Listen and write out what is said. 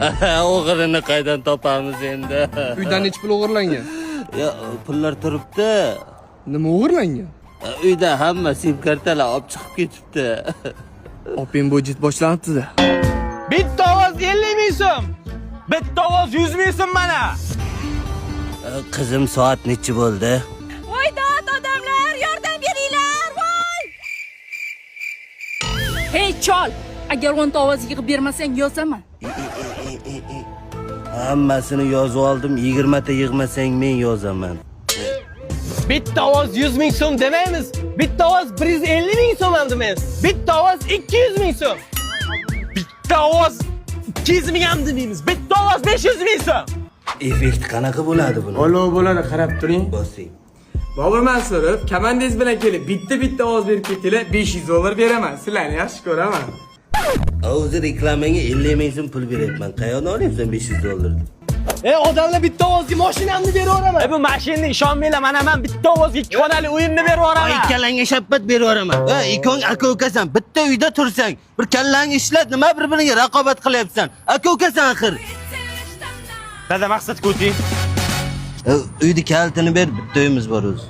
O'g'rini qaydan topamiz endi? Uydan necha pul o'g'irlangan? Yo, pullar turibdi. Nima o'g'irlangan? Uyda hamma sim kartalar olib chiqib ketibdi. Open budget boshlanibdi-da. Bitta ovoz 50 ming so'm. Bitta ovoz 100 ming so'm mana. Qizim, soat nechi bo'ldi? Voy dod, odamlar, yordam beringlar, voy! Hey chol, agar 10 ta ovoz yig'ib bermasang, yozaman. Hammasini yozib oldim. 20 ta yig'masang, men yozaman. Bitta ovoz 100 ming so'm demaymiz. Bitta ovoz 150 ming so'm ham demaymiz. Bitta ovoz 200 ming so'm. Bitta ovoz 200 ming ham demaymiz. Bitta ovoz 500 ming so'm. Effekt qanaqa bo'ladi buni? Olov bo'ladi, qarab turing. Bosing. Bobur Mansurov, komandangiz bilan kelib bitta bitta ovoz berib ketinglar, 500 dollar beraman. Sizlarni yaxshi ko'raman. O'zi reklamangga 50 ming so'm pul beryapman. Qayoqdan olyapsan 500 dollarni? E, odamlar, bitta ovozga mashinamni beraveraman. E, bu mashinani ishonmanglar, mana men bitta ovozga ikki xonali uyimni berib Ay, yuboraman. kallangga shappat berib yuboraman. Ha, ikkoving aka ukasan, bitta uyda tursang, bir kallangni ishlat, nima bir-biringga raqobat qilyapsan? Aka ukasan axir. Dada, maqsadga o'ting. Uyni kalitini ber, bitta uyimiz bor o'zi.